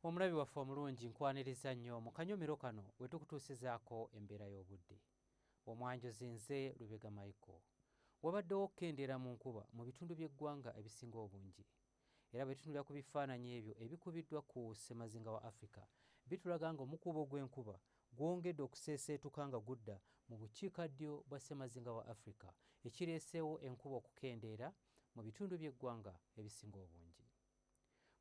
Omulabi waffe omulungi, nkwaniriza nnyo mu kanyomero kano we tukutuusizaako embeera y'obudde. Omwanjuzi nze Lubega Michael. Wabaddewo okukendeera mu nkuba mu bitundu by'eggwanga ebisinga obungi. Era bwe tutunulira ku bifaananyi ebyo ebikubiddwa ku ssemazinga wa Africa, bitulaga nga omukuubo gw'enkuba gwongedde okuseeseetuka nga gudda mu bukiikaddyo bwa ssemazinga wa Africa, ekireeseewo enkuba okukendeera mu bitundu by'eggwanga ebisinga obungi.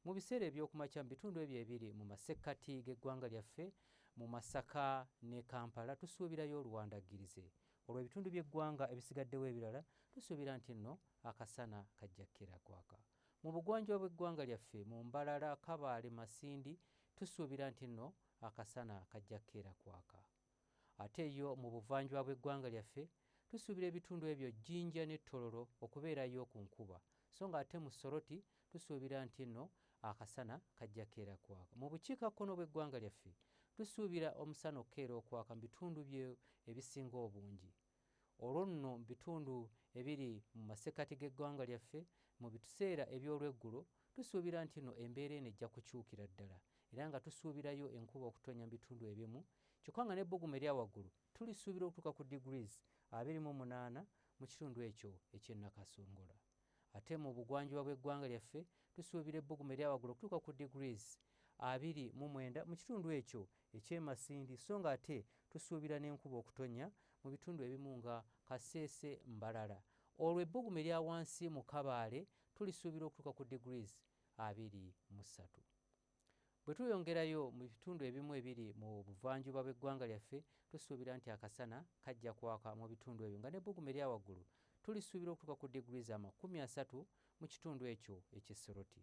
Mu biseera eby'okumakya mu bitundu ebyo ebiri mu masekkati g'eggwanga lyaffe, mu Masaka ne Kampala tusuubirayo oluwandaggirize. Olwo ebitundu by'eggwanga ebisigaddewo ebirala tusuubira nti nno akasana kajja kukera kwaka. Mu bugwanjuba bw'eggwanga lyaffe mu Mbarara, Kabale, Masindi tusuubira nti nno akasana kajja kukeera kwaka. Ate yo mu buvanjuba bw'eggwanga lyaffe tusuubira ebitundu ebyo Jinja ne Tororo okubeerayo ku nkuba so nga ate mu Soroti tusuubira nti nno akasana kajja kukeera kwaka. Mu bukiikakkono bw'eggwanga lyaffe tusuubira omusana okukeera okwaka mu bitundu bye ebisinga obungi. Olwo nno mu bitundu ebiri mu masekkati g'eggwanga lyaffe mu biseera eby'olweggulo tusuubira nti nno embeera eno ejja kukyukira ddala era nga tusuubirayo enkuba okutonnya mu bitundu ebimu kyokka nga n'ebbugumu erya waggulu tulisuubira okutuuka ku degrees 28 mu kitundu ekyo eky'e Nakasongola. Ate mu bugwanjuba bw'eggwanga lyaffe tusuubira ebbugumu erya waggulu okutuuka ku degrees 29 mu kitundu ekyo eky'e Masindi so nga ate tusuubira n'enkuba okutonnya mu bitundu ebimu nga Kasese, Mbarara. Olwo ebbugumu erya wansi mu Kabale tulisuubira okutuuka ku degrees 23. Bwe tweyongerayo mu bitundu ebimu ebiri mu buvanjuba bw'eggwanga lyaffe, tusuubira nti akasana kajja kwaka mu bitundu ebyo nga n'ebbugumu erya waggulu tulisuubira okutuuka ku degrees 30 mu kitundu ekyo eky'e Soroti.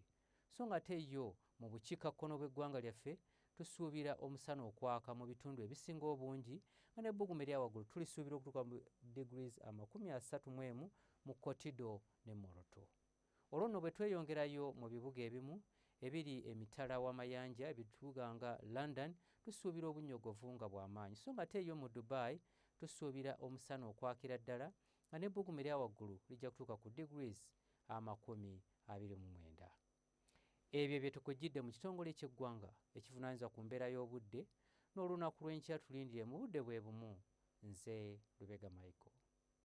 So nga ate yo mu bukiikakkono bw'eggwanga lyaffe tusuubira omusana okwaka mu bitundu ebisinga obungi nga n'ebbugumu erya waggulu tulisuubira okutuuka mu degrees 31 mu Kotido ne Moroto. Olwo nno bwe tweyongerayo mu bibuga ebimu ebiri emitala w'amayanja, ebibuga nga London, tusuubira obunnyogovu nga bwa maanyi. So nga ate yo mu Dubai tusuubira omusana okwakira ddala nga n'ebbugumu erya waggulu lijja kutuuka ku degrees 29. Ebyo bye tukujjidde mu kitongole ky'eggwanga ekivunaanyizibwa ku mbeera y'obudde n'olunaku lw'enkya tulindire mu budde bwe bumu. Nze Lubega Michael.